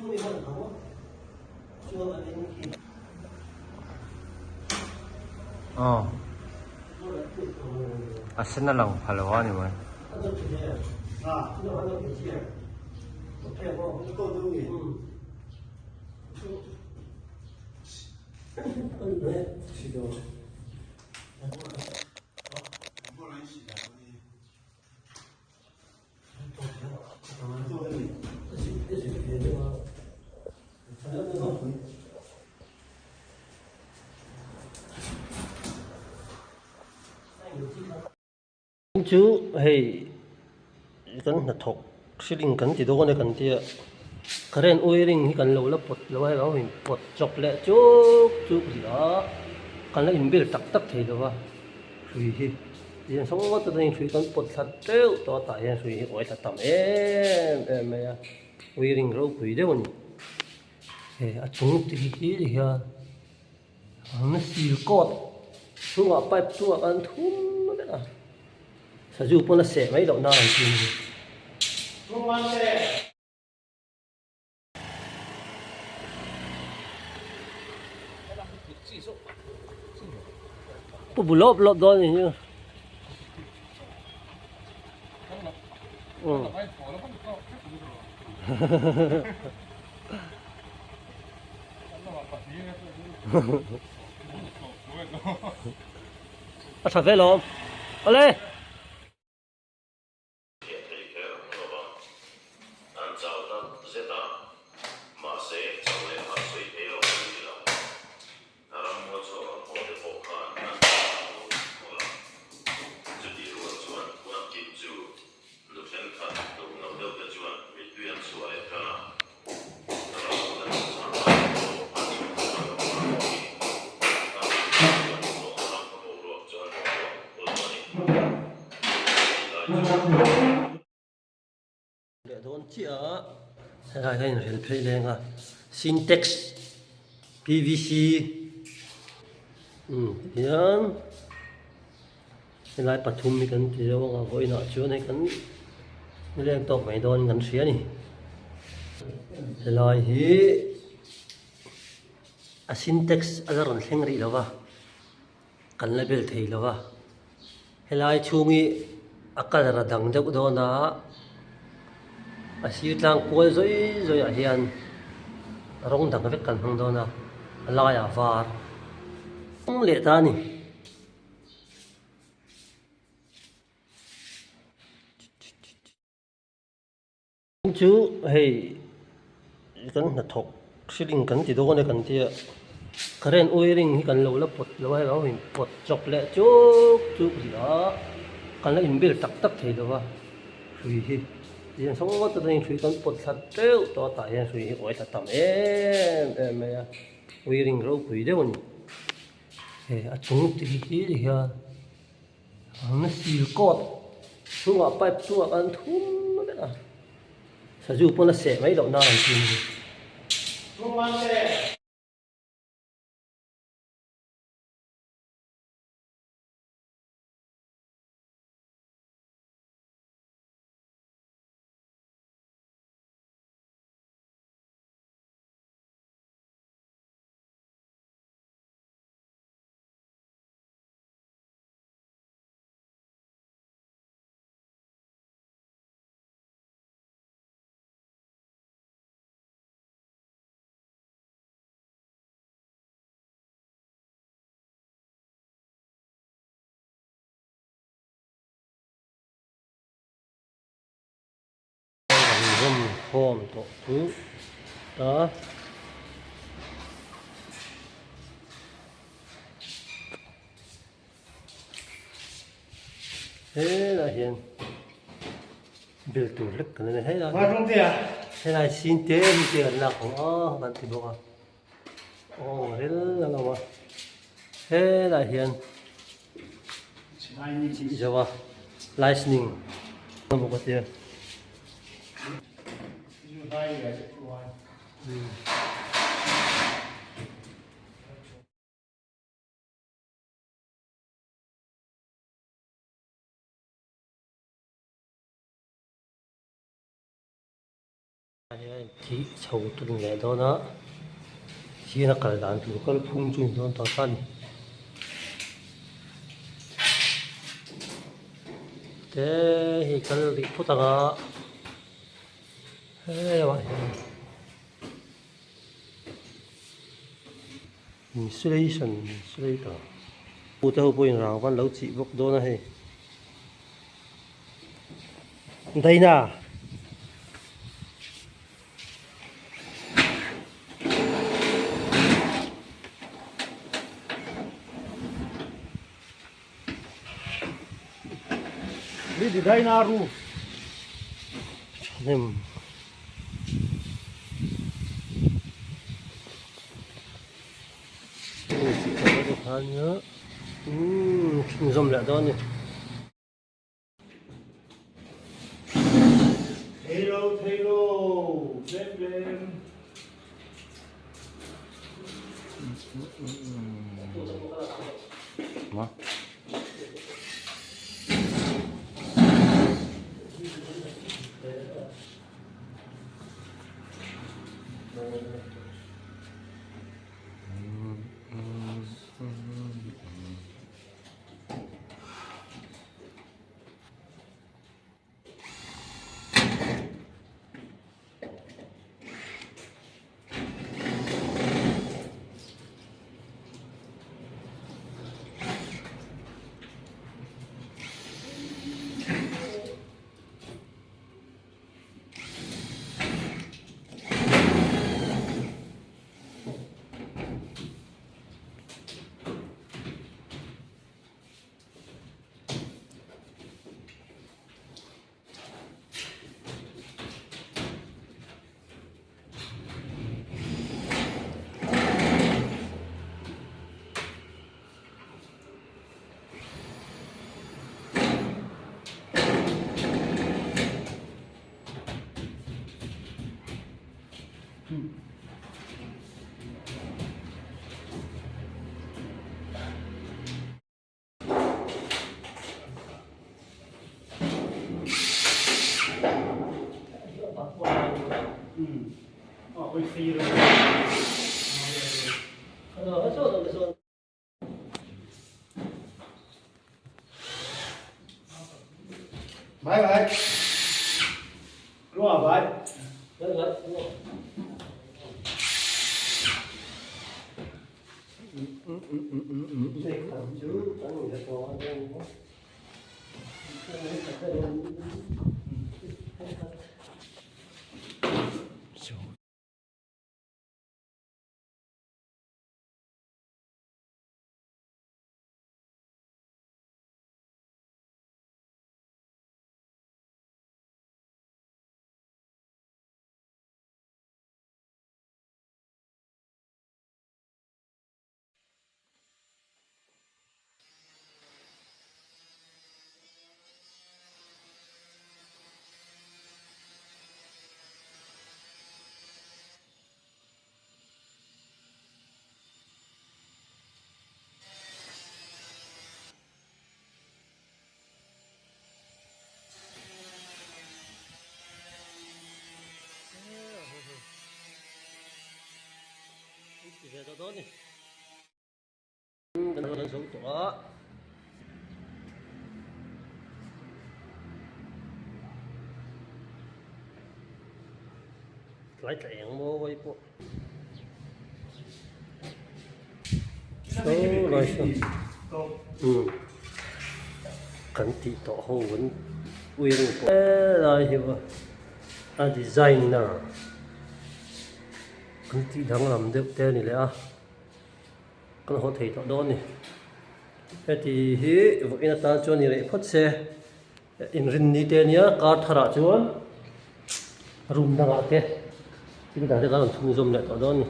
Aw a sen a lang pha lo a ni mai. Chu hei kan hnathawk ceiling kan ti dawn e kan tia current wiring hi kan lo la pawt lo a hei lo in pawt chawp leh chuk chuk rih a kan la inbel tak tak thei lo va hrui hi. Tihian saw ngawt atangin hrui kan pawt thla teuh tawh a tah hian hrui hi uai thla tam em em mai a wiring ropui deuh a ni he a chung te hi ti hian an sil kawt chhungah pipe chungah khan thum vek a sazu pawn a seh mai loh nan an ti a ni. Pu bu lawp lawp dawn ni hi. A tha ve lawm. Awle. Hriat thei kher lo va, an chau tak zet a, mahse chau leh hah sawi thei lo an ni lo. Ramngaw chhuak ang haw te pawh khan an chau lo mawlh a. Chutih rual chuan huan kip chu nu thenkhat hluk no deuh te chuan mittui an chhuah leh tan a. Ramngaw na chungchang ah pawh an inhmu lo vang tih a hmuh chuan Zawnram khaw boruak chu an boruak kulh a ni. Leh dawn chiah a helai hian in rel phei leng a sintex pvc umm tihian helai pathum hi kan ti deuh ang a vawiinah chuan hei kan leng tawk mai dawn kan hria a ni helai hi a sintex a la rawn thleng rih lo va. Kan la bel thei lo va, helai chhung hi a colour a dang deuh dawn a, a sir tlang kual zawi zawi ah hian rawng dang vek kan hmang dawn a, a laiah var leh ta a ni. Chu hei kan hnathawk ceiling kan ti dawn e kan tia current wiring hi kan lo la pawt lo a hei lo in pawt chawp leh chuk chuk rih a kan la inbel tak tak thei lo va hrui hi tihian saw ngawt atangin hrui kan pawt thla teuh tawh a tah hian hrui hi uai thla tam em em mai a wiring ropui deuh a ni he a chung te hi hian. An sil kawt chhungah pipe chungah khan thum vek a sazu pawn a seh mai loh nan an ti a ni. Kan zawm khawm tawh chu ta. Helai hian bel tur hlek kan nei helai helai sin te hi te kan lak ang a kan ti bawk a aw rel a lo a helai hian chih zo a lightning a bawk a tia. tih chho tun leh dawn a hian a kal dan tur kalphung chu a ni dawn tawh ta a ni. Te hei kal rih phawt ang a helaiah hian insulation insulator pute ho pawhin rangva an lo chih bawk dawn a hei Daina. Thahnem chhunzawm leh dawn a ni. Kan zo tawh a. Tlai tla eng mawi pawh. Saw lai saw. Umm kan tih tawh ho an ui ru pawh. Helai hi a designer an tih danglam deuh te a ni leh a. Kan haw thei tawh dawn a ni. Heti hi vawiin atan chuan ni reh phawt se inrinni te ania kar tharah chuan room dangah te thil dang te kan rawn chhunzawm leh tawh dawn a ni.